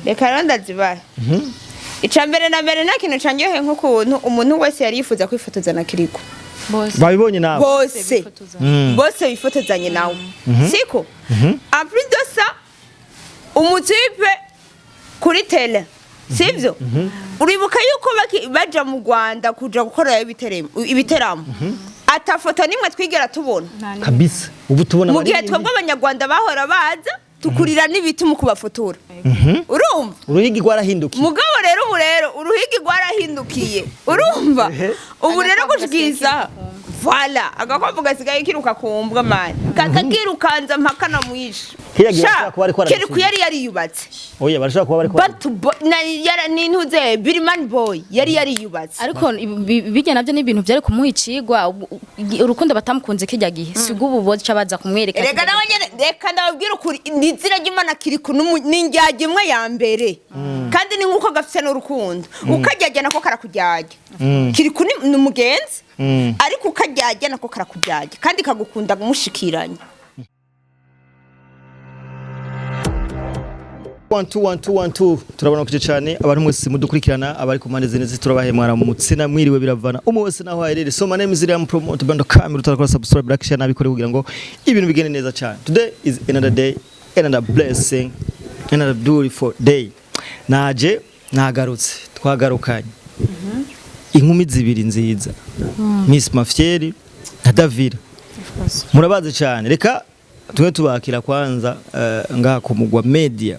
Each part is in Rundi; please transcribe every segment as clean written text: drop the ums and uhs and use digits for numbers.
Reka rero ndazibahe. Ica mbere na mbere, nta kintu canyohe nk'ukuntu umuntu wese yari yifuza kwifotoza na Kirikou. Bose. Babibonye nawe. Bose. Bifotoza. Bose bifotozanye nawe, siko? En plus de ça, umutipe kuri tele, sivyo? Uribuka yuko baja mu Rwanda kuja gukorayo ibiteramo, atafoto nimwe twigera tubona. Kabisa, ubu tubona Mu gihe abaririmbyi. twebwe Abanyarwanda bahora baza tukurira n'ibiti mu kubafotora, urumva? Uruhigi rwarahindukiye. Mugabo rero ubu rero uruhigi rwarahindukiye, urumva? Ubu rero Agakwavu gushikiriza, voilà, agakwavu gasigaye kiruka ku mbwa mani, kakakirukanza mpaka na mwisha. Kiriya gihe bashobora kuba ariko Kirikou arabisubiza. yari yariyubatse. Oya, barashobora kuba bariko But nintuze Birman Boy yari yariyubatse. Ariko bijya nabyo ni ibintu byari kumuha icigwa. Urukundo batamukunze kijya gihe, si ubu boca baza kumwereka. Reka Kijya nawe nyene, reka ndababwira ukuri, ni izina ry'Imana, Kirikou ni indyarya imwe ya mbere, kandi ni nk'uko gafite n'urukundo, ukaryarya nako karakuryarya. Kirikou ni umugenzi, ariko ukaryarya nako karakuryarya kandi kagukunda mushikiranye. One two one two one two, turabona kuje cyane abantu mwese mudukurikirana, abari ku mpande zine turabahe mwaramutse na mwiriwe, biravana umwe wese naho aherere. So my name is Iriam Promote Bando Camera, utarakora subscribe, like, share nabikore kugira ngo ibintu bigende neza cyane. Today is another day, another blessing, another beautiful day. Naje nagarutse, twagarukanye inkumi zibiri nziza, Miss Mafieri na Davira, murabazi cyane. Reka tuwe tubakira kwanza ngaha ku Mugwa Media,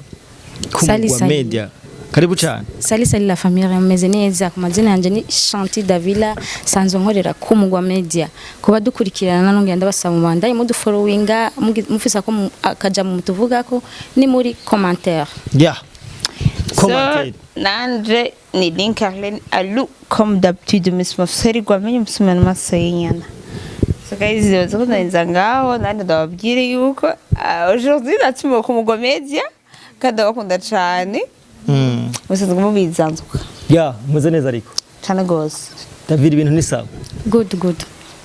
ku Sali, Mugwa sali. Media, karibu cyane. Salut salut la famille, mumeze neza? Ku mazina yanjye ni Shanti Davila, sanzwe nkorera ku Mugwa Media. Kuba dukurikirana nongera ndabasaba mu bandaye mudufollowinga, mufisa ko akaja mu tuvugako ni muri commentaire. Yeah, commentaire. So, nanje ni Link Arlene Alu, comme d'habitude Miss Mafseri gwamenye musumana maso y'inyana. So guys, baza ngaho nanje ndababwire yuko aujourd'hui natumiwe ku Mugwa Media kandi ndabakunda cane. Musanzwe mubizanzwe. Yeah, mumeze neza ariko? Cane gose. David, ibintu ni sawa? Good good.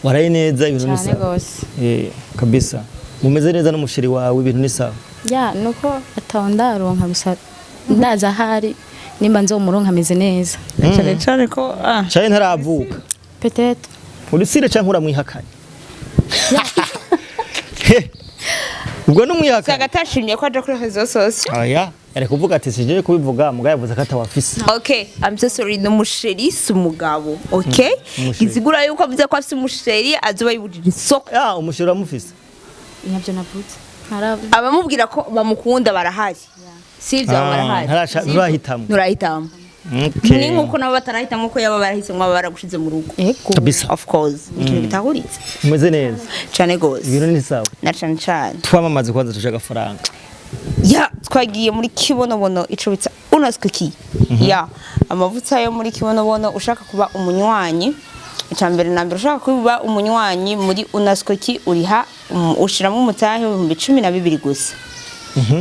Waraye neza, ibintu ni Cyane sawa? gose. Eh, kabisa, mumeze neza n'umusheri wawe, ibintu ni sawa? Ya, nuko ataondaronka gusa, ndaza ahari nimba nzomuronka ameze neza. Cane cane ko Cyane ntaravuka. Peut-être. Uri sire canke uramwihakanye? He, ubwo n'umwihakanye. Usanga atashimye ko aja kuri réseaux sociaux. Oya, yari kuvuga ati sije kubivuga, mugabo yavuze ko atawafise. Okay, I'm so sorry, ni umusheri si umugabo, okay? Umusheri. Gisigura yuko avuze ko afise umusheri azoba yibujije isoko. Ya, umusheri uramufise? Ntabyo navutse ntarab Abamubwira ko bamukunda barahari, sivyo? Ah, Barahari. nturahitamo. Nturahitamo. Okay. Ni nkuko nabo batarahitamo ko yaba barahise ngo baba baragushize mu rugo. Ego. Kabisa. Of course, ni ikintu bitahuritse. Umeze neza? Cane gose. Ibintu ni sawa? Na cane cane. Twamamaze kwanza, tuje agafaranga. Ya, twagiye muri Kibonobono, ico bita unaswiki ya amavuta yo muri Kibonobono. Ushaka kuba umunywanyi, icya mbere na mbere, ushaka kuba umunywanyi muri unaswiki, uriha ushiramo umutahe w'12,000 gusa,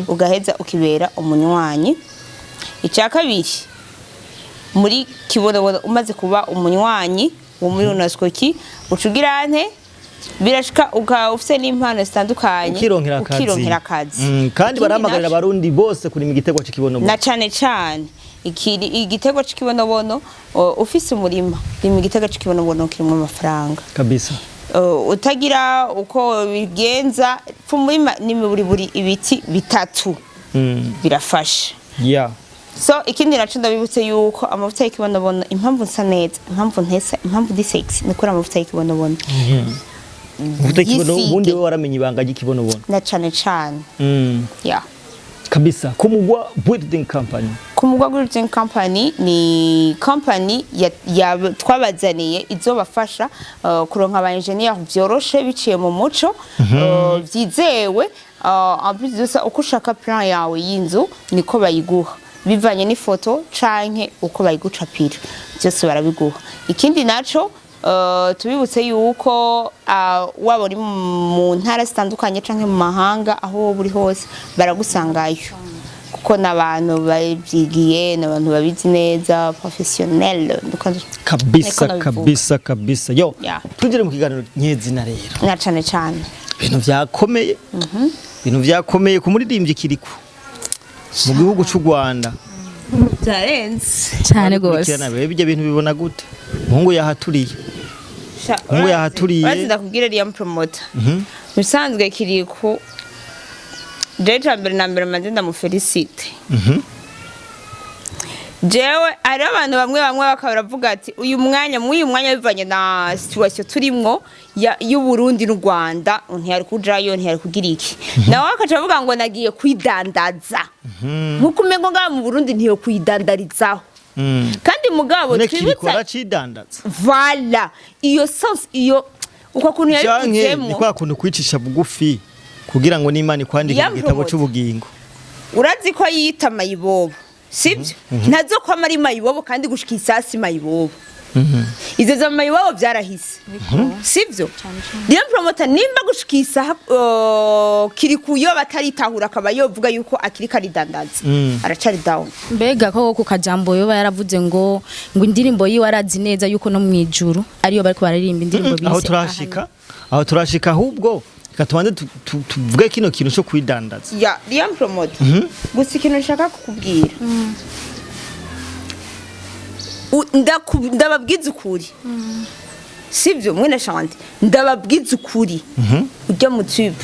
ugaheza ukibera umunywanyi. Icya kabiri, muri Kibonobono, umaze kuba umunywanyi wo muri unaswiki, uca ugira nte? Birashika ukaba ufite n'impano zitandukanye. Ukironkera akazi. Ukironkera akazi. Kandi Ikindi barahamagarira abarundi bose kurima igiterwa c'ikibonobono. Na cane cane igiterwa c'ikibonobono. Ufise umurima, rima igiterwa c'ikibonobono, kirimwo amafaranga. Kabisa. Utagira uko bigenza, pfa umurima n'imiburiburi ibiti bitatu, birafasha. So ikindi naco, ndabibutse yuko amavuta y'ikibonobono, impamvu nsa neza, impamvu ntesa, impamvu ndi sexy, ni kuri amavuta y'ikibonobono. Uvuze ikibono, Yisige. ubundi wewe waramenye ibanga ry'ikibonobono. Na cane cane. Yeah. Kabisa, Kumugwa Building Company. Kumugwa Building Company ni company ya twabazaniye izobafasha kuronka aba engineer vyoroshe, biciye mu muco, vyizewe. En plus de ça, uko ushaka plan yawe y'inzu niko bayiguha, bivanye n'ifoto canke uko bayigucapira, byose barabiguha. Ikindi naco, tubibutse yuko waba uri mu ntara zitandukanye canke mu mahanga, aho woba uri hose baragusangayo, kuko n'abantu babyigiye, n'abantu babizi neza, professionnel. Kabisa. Niko nabivuga. Kabisa kabisa, yo. Yeah. Tugere mu kiganiro nyezina rero. Na cane cane. Ibintu vyakomeye, ibintu vyakomeye ku muririmbyi Kirikou. Mu gihugu cy'u Rwanda. Byarenze. Cyane gose. Kurikirana rero ibyo bintu, bibona gute? Umuhungu yahaturiye. Umuhungu yahaturiye. Urazi, ndakubwira, iriya promoter bisanzwe Kiriku, jewe ca mbere na mbere maze ndamufelicite. Jewe hariho abantu bamwe bamwe bakaba baravuga ati uyu mwanya, muri uyu mwanya, bivanye na situation turimwo y'u Burundi n'u Rwanda, ntiyari kujayo, ntiyari kugira iki. Nawe akaca avuga ngo nagiye kwidandaza, nkuko umengo ngaha mu Burundi ntiyo kwidandarizaho. Kandi mugabo None Kiriku twibutsa aracidandaza? Voilà, iyo sens, iyo uko kuntu Canke ni yabivuzemo. kwa kuntu kwicisha bugufi kugira ngo n'Imana ikwandike mu gitabo Yampromote. c'ubugingo. Urazi ko yiyita mayibobo, sibyo? Ntazo ko ari mayibobo, kandi gushika isasi mayibobo, izo za mayibobo byarahise, sibyo? Niyo promoter, nimba gushika isaha Kiriku yo bataritahura, akaba yovuga yuko akiri karidandaza, aracari down. Mbega ko ku kajambo yoba yaravuze ngo indirimbo yiwe arazi neza yuko no mu ijuru ariyo bariko bararirimba indirimbo bise. Aho turashika, aho turashika. Ahubwo reka tubanze tuvuge kino kintu cyo kwidandaza. Ya Liam Promoter, gusa ikintu nshaka kukubwira, ndababwiza ukuri, sibyo mwene Shante? Ndababwiza ukuri, ujya mu tube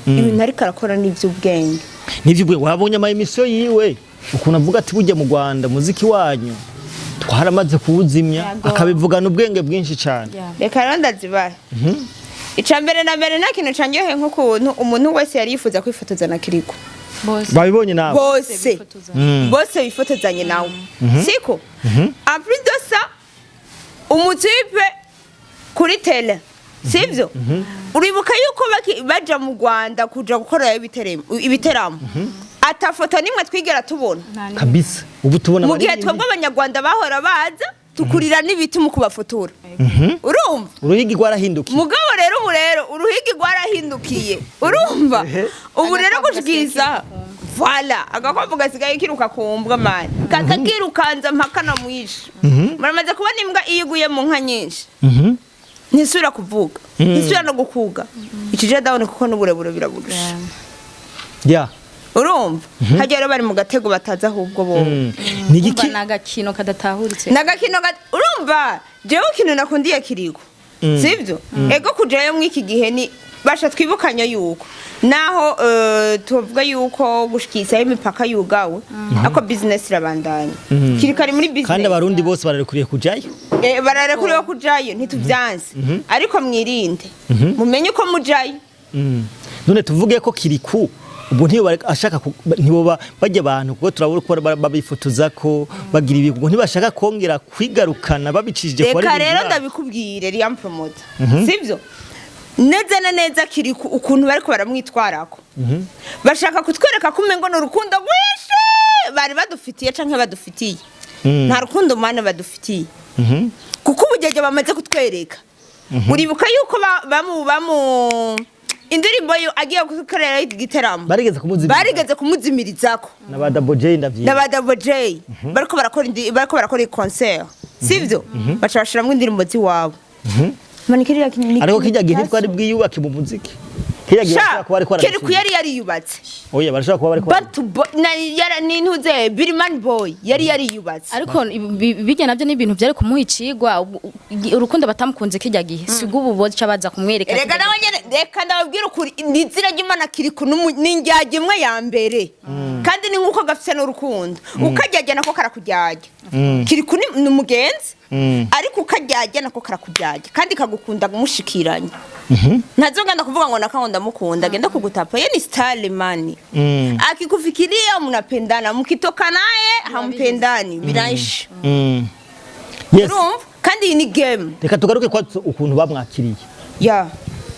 ibintu ariko arakora n'iby'ubwenge. Nivyo, ubwe wabonye ama émission yiwe, ukuntu avuga ati burya mu Rwanda muziki wanyu twaramaze kuwuzimya. Yego. Akabivugana ubwenge bwinshi cyane. Reka rero ndazibahe. Ica mbere na mbere, nta kintu canyohe nk'ukuntu umuntu wese yari yifuza kwifotoza na Kiriko. Bose. Babibonye nawe? Bose, bose bifotozanye nawe, siko? En plus de ça, umutipe kuri tele, sivyo? Uribuka yuko baja mu Rwanda kuja gukorayo ibiteramo, ata foto nimwe twigera tubona. Kabisa, ubu tubona Mu gihe abaririmbyi. twebwe abanyarwanda bahora baza tukurira n'ibiti mu kubafotora, urumva? Uruhigi rwarahindukiye. Mugabo rero ubu rero uruhigi rwarahindukiye, urumva? Ubu rero Agakwavu gushikiriza, voilà, agakwavu gasigaye kiruka ku mbwa mani, kakakirukanza mpaka no mwishe. Muramaze kubona imbwa iyo iguye mu nka nyinshi, ntisubira kuvuga, ntisubira no gukuga ikije down, kuko n'uburebure biraburusha. Urumva hajya rero bari mu gatego batazi ahubwo bo. Ni igiki? Ni agakino kadatahuritse. Nagakino urumva, jewe ikintu nakundiye Kiriko, sivyo? Ego, kujayo mw'iki gihe ni basha twibukanye yuko naho tuvuga yuko gushikisa imipaka yugawe, ako business irabandanya. Kiriko ari muri business. Kandi abarundi bose bararekuriye kujayo. Bararekuriwe kujayo, ntituvyanse, ariko mwirinde, mumenye uko mujayo. None tuvuge ko Kiriku ubwo ntiyo ashaka ntiboba bajya abantu, kuko turabona ko babifotoza ko bagira ibi, ubwo ntibashaka kongera kwigarukana babicishije ku Reka baririmbyi rero babo. Ndabikubwire, Liam Promoter, sivyo? Neza na neza, Kiriku ukuntu bariko baramwitwarako, bashaka kutwereka ko umengo ni urukundo rwinshi bari badufitiye canke badufitiye. Nta rukundo mana badufitiye, kuko ubugenge bamaze kutwereka. Uribuka yuko bamu indirimbo yo agiye gukorera igiteramo, Barigeze kumuzimiriza. Barigeze kumuzimirizako. Na ba Double J, ndavyibuka. Na ba Double J bariko barakora concert, sivyo? Baca bashiramwo indirimbo ziwabo. Manikiriya. Ariko kijya gihe ntitwari bwiyubake mu muziki, kijya gihe bashobora kuba bariko Kiriku barabisubira. yari yariyubatse. Oya, barashobora kuba bariko But na yara ni ntuze Birman Boy yari yariyubatse. Ariko bijya nabyo ni ibintu byari kumuha icigwa. Urukundo batamukunze kijya gihe, si ubu boca baza kumwereka. Reka nawe nyene, reka ndababwira ukuri, ni izina ry'Imana, Kiriku ni indyarya imwe ya mbere, kandi ni nkuko gafise n'urukundo, ukaryarya nako karakuryarya. Kiriku ni umugenzi, ariko ukaryarya nako karakuryarya, kandi kagukunda mushikiranye. Ntazogenda kuvuga ngo naka ngo ndamukunda, agenda kugutapa. Ye ni style mani. Akikufikiria mnapendana, mkitoka naye hampendani, biraisha. Yes. Urumva, kandi iyi ni game. Reka tugaruke kwa ukuntu bamwakiriye. Ya.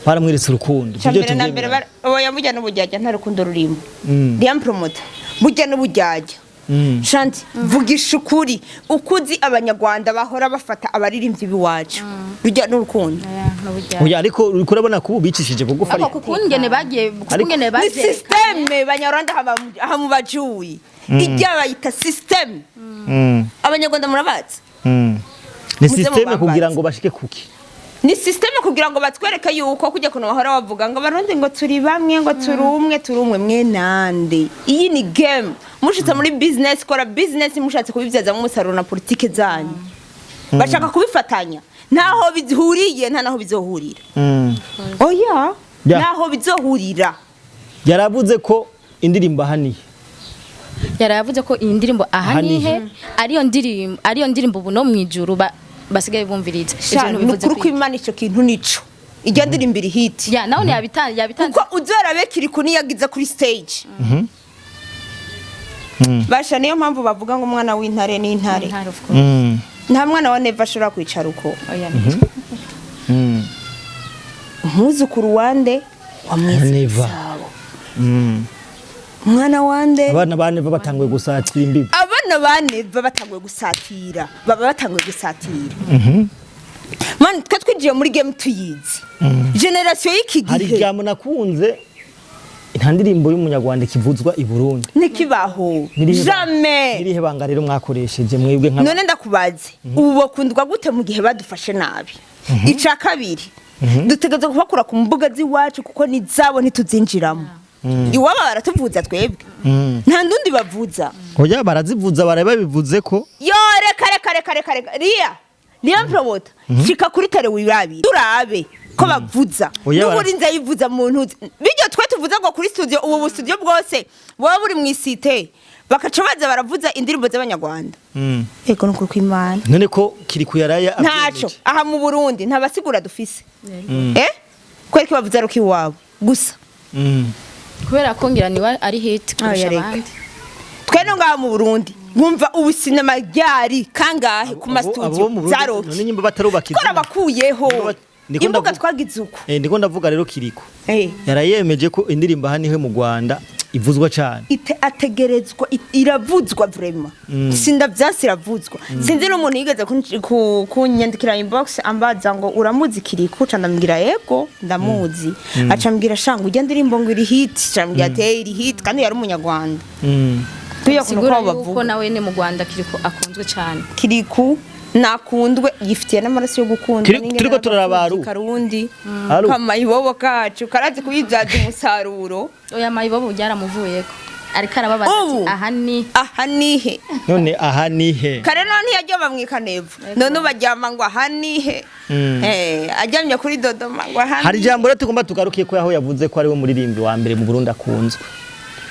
Baramweretse urukundo. Cya Ibyo mbere na mbere, tuvyemera. oya, burya n'uburyarya nta rukundo rurimo. Liam Promoter, burya n'uburyarya. Shanti, vugisha ukuri, ukuzi abanyarwanda bahora bafata abaririmbyi b'iwacu, rujya n'urukundo. Oya, ariko uriko urabona ko ubu bicishije bugufi, ariko ariko kukungene bagiye, kukungene Ni bagiye. système banyarwanda hamubajuyi, ijya bayita système. Abanyarwanda murabazi. Ni Muze système mubambaze. kugira ngo bashike kuki? Ni système kugira ngo batwereke yuko kujya kuntu bahora bavuga ngo Abarundi ngo turi bamwe, ngo turi umwe, turi umwe, mwe nande? Iyi ni game. Mushitse muri business, kora business. Mushatse kubibyazamo umusaruro na politike zanyu, bashaka kubifatanya. Ntaho bihuriye, nta naho bizohurira. Oya. Ntaho bizohurira. Yaravuze ko indirimbo ahaniye Yaravuze ko iyi ndirimbo aha Aha nihe. Nihe ariyo ndirimbo ubu no mwijuru basigaye bumviriza. Sha, Ivyo ni bintu bivuze ukuri kw'Imana, ico kintu nico, iryo ndirimbo iri hit. Ya, nawe yabitanze. Kuko uzorabe Kiriku niyagize kuri stage, basha, niyo mpamvu bavuga ngo umwana w'intare n'intare. Intare, of course. Nta mwana wa Neva ashobora kwicara uko. Oya. Umwuzukuru wande wa Mwezi Neva. Gisabo. Umwana wande? Abana ba Neva batanguye gusatira imbibi. Abana ba Neva batanguye gusatira, baba batanguye gusatira. Man, twe twinjiye muri game tuyizi, génération y'iki Hari gihe. ijambo nakunze: nta ndirimbo y'umunyarwanda ikivuzwa i Burundi. Ntikibaho. Jamais. Nirihe banga rero mwakoresheje mwebwe nka None ndakubaze, ubu bakundwa gute mu gihe badufashe nabi? Ica kabiri, dutegereza kubakura ku mbuga z'iwacu, kuko ni zabo, ntituzinjiramo. Iwabo baratuvuza, twebwe nta ndundi bavuza. Oya, barazivuza, baraye babivuze ko. Yo, reka, reka, reka, reka, reka, riya niyo promota, shika kuri tare wirabire, turabe ko bavuza. Oya, N'ubundi nzayivuza mu ntuzi bijyo twe tuvuza ngo kuri studio. Ubu bu studio bwose buba buri mu isite, bakaca baza baravuza indirimbo z'abanyarwanda. Ego, nuko kw'Imana. None ko Kiriku yaraya Ntaco. Aha mu Burundi nta basigura dufise, kwereka bavuza ruki iwabo gusa. Kubera ko ngira niwe ari hit kurusha Oya, reka. abandi. Twe no ngaha mu Burundi wumva ubu sinema ryari kangahe ku ma studio za None Rocky? nyimba batarubaka izina. Twarabakuyeho. Ndiko Imbuga ndavuga- twagize uko. Ndiko ndavuga rero Kiriku yarayemeje ko indirimbo aha nihe mu Rwanda ivuzwa cyane. Ategerezwa iravuzwa vraiment, sindavyansi, iravuzwa. Sinzi n'umuntu yigeze kunyandikira inbox ambaza ngo uramuzi Kiriku? Ca ndamubwira yego, ndamuzi. Aca ambwira shanga ujya ndirimbo ngo iri hit. Ca ambwira ati: "Eh, iri hit", kandi yari umunyarwanda. Tuya kuntu Sigura ko yuko bavuga. nawe ne mu Rwanda Kiriko akunzwe cyane. Kiriku nakundwe, yifitiye n'amaraso yo gukunda. Turiko turaraba Aru. Karundi Aru. kamayibobo kacu karazi kuyibyaza umusaruro. Oya, mayibobo byaramuvuyeko, ariko arababaza ati Ubu. aha ni Aha nihe? None aha nihe? Kare none ntiyaryama mwikanevu, none ubu aryama ngo aha nihe. Aryamye kuri Dodoma ngo aha Hari nihe. ijambo rero tugomba tugaruke ko aho yavuze ko ariwe muririmbyi wa mbere mu Burundi akunzwe.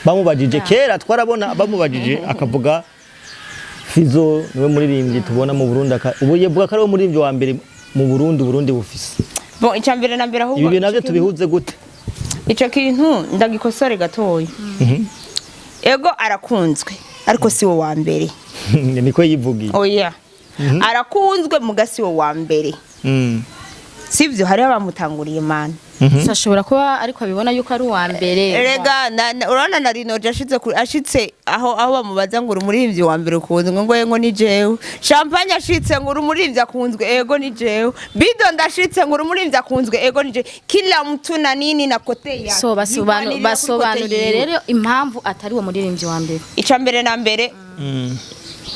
Bamubajije kera, twarabona bamubajije akavuga Fizo niwe muririmbyi tubona mu Burundi, ubu yavuga ko ariwe muririmbyi wa mbere mu Burundi Burundi bufise. Bon, icya mbere na mbere, ahubwo Ibi bintu navyo ico kintu- tubihuze gute? Ico kintu ndagikosore gatoya. Ego, arakunzwe, ariko si we wa mbere. Niko yivugiye. Oya, arakunzwe muga si we wa mbere. Sivyo, hariho abamutanguriye, mana. So ashobora kuba ariko abibona yuko ari uwa mbere. Erega urabona na Rino ashitse ashitse aho bamubaza ngo uri umuririmbyi wa mbere ukunzwe, ngo yego ni jewe. Champagne ashitse ngo uri umuririmbyi akunzwe, ego ni jewe. Bido ndashitse ngo uri umuririmbyi akunzwe, ego ni jewe. Kila mtu na nini na côté yake. So Yigwanirira kuri côté basobanurire yiwe. rero impamvu atari uwo muririmbyi wa mbere. Ica mbere na mbere,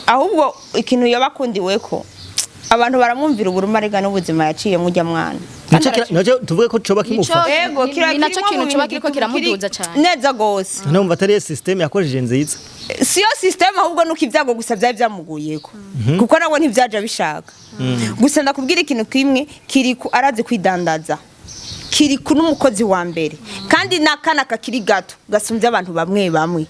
ahubwo ikintu yabakundiweko, abantu baramwumvira uburumarega n'ubuzima yaciyemo ujya mwana. Naco tuvuge ko coba kimufasha. Ego, kira Ni naco kirimwo kintu mu coba bintu kiriko kiramuduza cane. Neza gose. Numva atari system yakoresheje nziza. Siyo system, ahubwo nuko ibyago gusa byari byamuguyeko, kuko nawe ntibyaje abishaka. Gusa ndakubwira ikintu kimwe: Kiriku arazi kwidandaza. Kiriku n'umukozi wa mbere, kandi n'akana kakiri gato gasumbye abantu bamwe bamwe.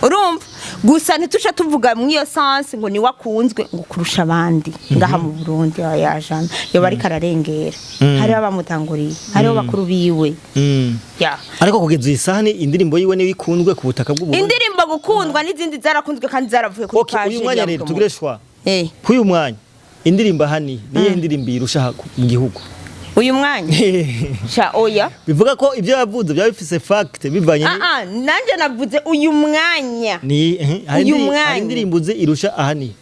Urumva, gusa ntituce tuvuga mu iyo sens ngo niwe akunzwe ngo kurusha abandi ngaha mu Burundi. Yajana yoba ariko ararengera, hariho abamutanguriye, hariho bakuru biwe. Ya. Ariko kugeza iyi saha ni indirimbo yiwe niyo ikunzwe ku butaka bw'u Burundi. Indirimbo gukundwa, n'izindi zarakunzwe kandi zaravuye kuri Okay, page uyu mwanya ya rero Promo. tugire shwa. Kuri uyu mwanya indirimbo hani niyo ndirimbo irusha mu gihugu? Uyu mwanya, sha, oya. Bivuga ko ibyo yavuze byaba bifise fact bivanye Ah ah, nanje navuze uyu mwanya. Ni hari Uyu hari mwanya. indirimbo uzi irusha ahani?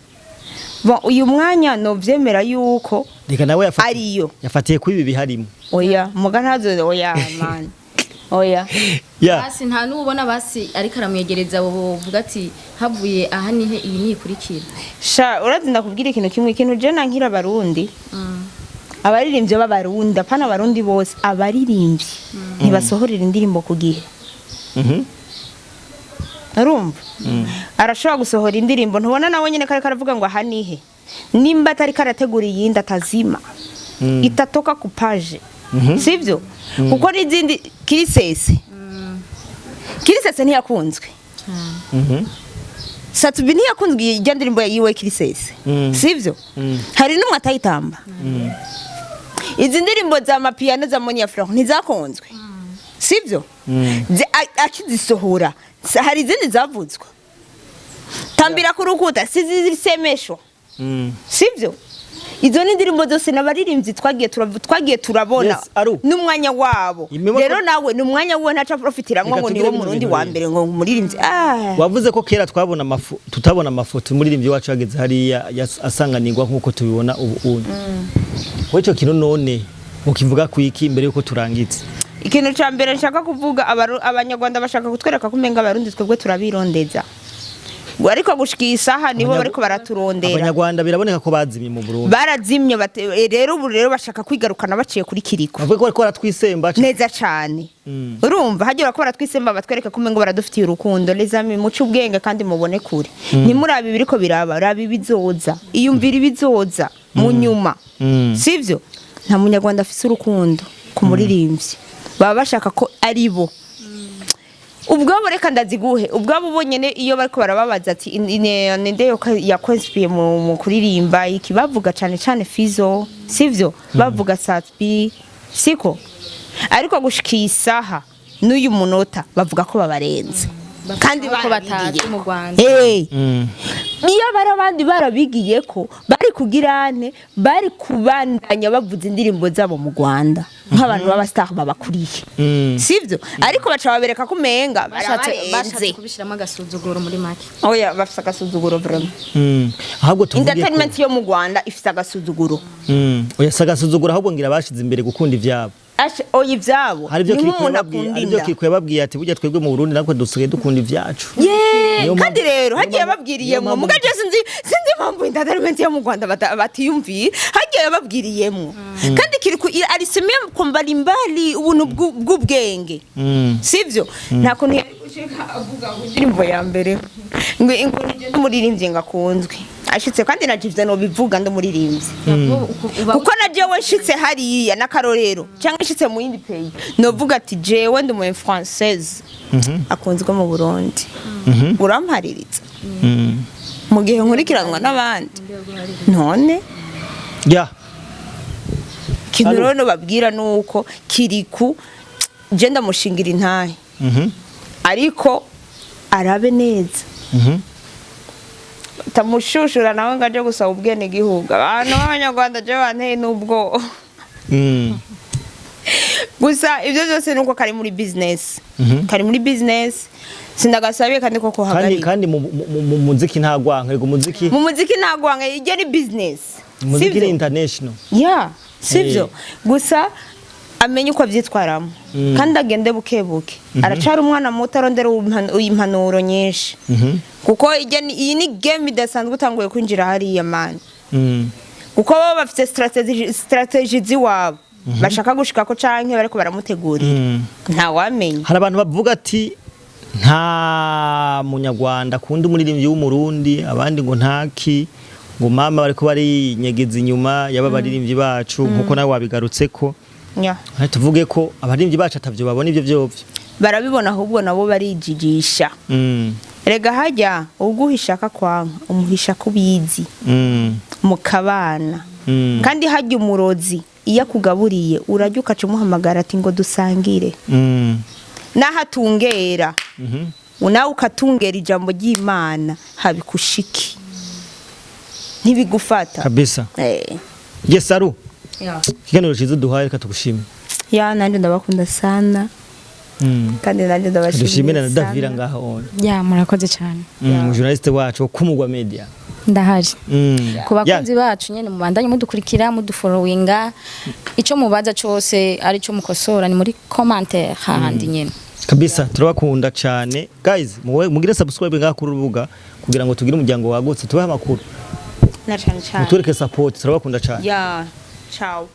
Bon, uyu mwanya novyemera yuko Reka nawe yafatiye ariyo. Yafatiye kuri ibi biharimo. Oya, muga ntazo, oya man, oya. Ya. Basi nta n'ubona basi ariko aramwegereza, abo bovuga ati havuye aha nihe iyi niyikurikira. Sha, urazi ndakubwira ikintu kimwe, ikintu je nankira abarundi. Abaririmbyi b'Abarundi, apana Abarundi bose, abaririmbyi ntibasohorera indirimbo ku gihe. Urumva, arashobora gusohora indirimbo, ntubona nawe nyine kari karavuga ngo aha nihe, nimba atari karategura iyindi atazima itatoka ku page, sivyo? Kuko n'izindi Kirisese, Kirisese ntiyakunzwe. Sat-B ntiyakunzwe, ijya ndirimbo yiwe Kirisese, sivyo? Hari n'umwe atayitamba. Izi ndirimbo za Mapiano za Monia Fleur ntizakunzwe, sivyo? Akizisohora hari izindi zavuzwe, Tambira ku rukuta sizisemeshwa, sivyo? Izo ni indirimbo zose n'abaririmbyi twagiye turabona. Yes, Aru. N'umwanya wabo. Rero nawe ni umwanya wiwe, ntaca profitiramwo Reka ngo tugire niwe bino Murundi bintu wa rero. mbere ngo umuririmbyi ah. Wavuze ko kera twabona amafu tutabona amafoto umuririmbyi wacu yageze hariya asanganirwa nk'uko tubibona ubu unye. Wowe ico kintu none ukivuga kwiki imbere yuko turangiza? Ikintu ca mbere nshaka kuvuga, Abanyarwanda bashaka kutwereka ko umenga Abarundi twebwe turabirondeza, ariko gushika iyi saha nibo bariko baraturondera. Abanyarwanda biraboneka ko bazimye mu Burundi. Barazimye rero ubu rero bashaka kwigarukana baciye kuri Kiriko. Bavuga ko bariko baratwisemba. Neza cane. Urumva hagira ko baratwisemba, batwereka ko umengo baradufitiye urukundo. Les amis, muce ubwenge kandi mubone kure, ntimurabe ibiriko biraba, raba ibizoza, iyumvira ibizoza mu nyuma. Sivyo? Nta Munyarwanda afise urukundo ku muririmbyi, baba bashaka ko ari bo ubwabo. Reka ndaziguhe ubwabo bonyene, iyo bariko barababaza ati ninde yakwinspiye mu kuririmba iki, bavuga cane cane Fizo, sivyo? Bavuga Sat-B, siko? Ariko gushika iyi saha n'uyu munota bavuga ko babarenze kandi ko batazi barabigiye. mu Rwanda. Iyo bari abandi barabigiye ko bari kugirane, bari kubandanya bavuza indirimbo zabo mu Rwanda nk'abantu b'aba star babakuriye, sivyo? Ariko baca babereka ko umenga bashatse barabarenze. Kubishyiramo agasuzuguro muri make. Oya, bafise agasuzuguro vraiment. Ahubwo tuvuge ko Entertainment yo mu Rwanda ifise agasuzuguro. Oya, si agasuzuguro, ahubwo ngira bashize imbere gukunda ivyabo. Ashe, oya, ivyabo Hari ibyo ni Kiriko nk'umuntu yababwiye, akunda hari ibyo inda. Kiriko yababwiye ati burya twebwe mu Burundi natwe dusigaye dukunda ivyacu. Ye, Niyo kandi rero niyo hagiye niyo babwiriyemwo mpamvu muga je sinzi impamvu entertainment yo mu Rwanda batiyumviye, hagiye babwiriyemwo kandi Kiriku alisemea kwa mbalimbali ubuntu bw'ubwenge, sivyo? Nta kuntu yari gushika avuga ngo indirimbo ya mbere ngo nje ndumuririmbyi ngo akunzwe ashitse, kandi na jivyo no bivuga ndumuririmbyi, kuko na jewe nshitse hariya n'akarorero cyangwa nshitse mu yindi pays, novuga ati jewe ndi umu française akunzwe mu Burundi, urampaririza mu gihe nkurikiranwa n'abandi none. Ikintu Allo. rero nobabwira nuko Kiriku je ndamushingira intahe, ariko arabe neza, tamushushura nawe ngo aje gusaba ubwene gihugu. Abantu b'Abanyarwanda je banteye n'ubwoba. Gusa ibyo byose nuko kari muri business, kari muri business, sindagasabiye kandi ko Kandi kohagarika. Kandi mu muziki nta gwanka, ego muziki. Mu muziki ntagwanga, ijya ni business. Muziki ni Sivyo? international. Ya, sivyo? Gusa amenye uko abyitwaramo kandi agende buke buke, aracari umwana muto, arondera impanuro nyinshi, kuko iyi ni game idasanzwe utanguye kwinjira hariya, man, kuko baba bafite strategy z'iwabo bashaka gushikako canke bariko baramutegurira, ntawamenya. Hari abantu bavuga ati nta Munyarwanda akunda umuririmbyi w'Umurundi, abandi ngo ntaki, ngo mama bariko barinyegeza inyuma y'aba baririmbyi bacu, nkuko nawe wabigarutseko. Tuvuge ko abaririmbyi bacu atavyo babona ivyo vyovyo? Barabibona, ahubwo nabo barijijisha. Rega hajya uguhisha akakwanka, umuhisha kubizi, mukabana. Kandi hajya umurozi iyo akugaburiye urajya ukaca umuhamagara ati ngo dusangire. Naho atungera, nawe ukatungera, ijambo ry'Imana habikushiki ntibigufata. Kabisa. Yes, Aru, ikiganiro ciza duhaye, reka tugushime. Ya, nanjye ndabakunda sana. Kandi nanjye ndabashimiye Dushimire na Davira sana. ngaho on. Ya, murakoze cyane. Journaliste wacu wo kumugwa media. Ndahari ku bakunzi bacu nyene, mubandanye mudukurikira, mudufollowinga, ico mubaza cose ari cyo mukosora ni muri commentaire hahandi nyene. Kabisa, turabakunda cyane guys. Mugire subscribe ngaha kuri urubuga kugira ngo tugire umuryango wagutse, tubahe amakuru. Na cyane cyane Mutureke support, turabakunda cyane. Ya, ciao.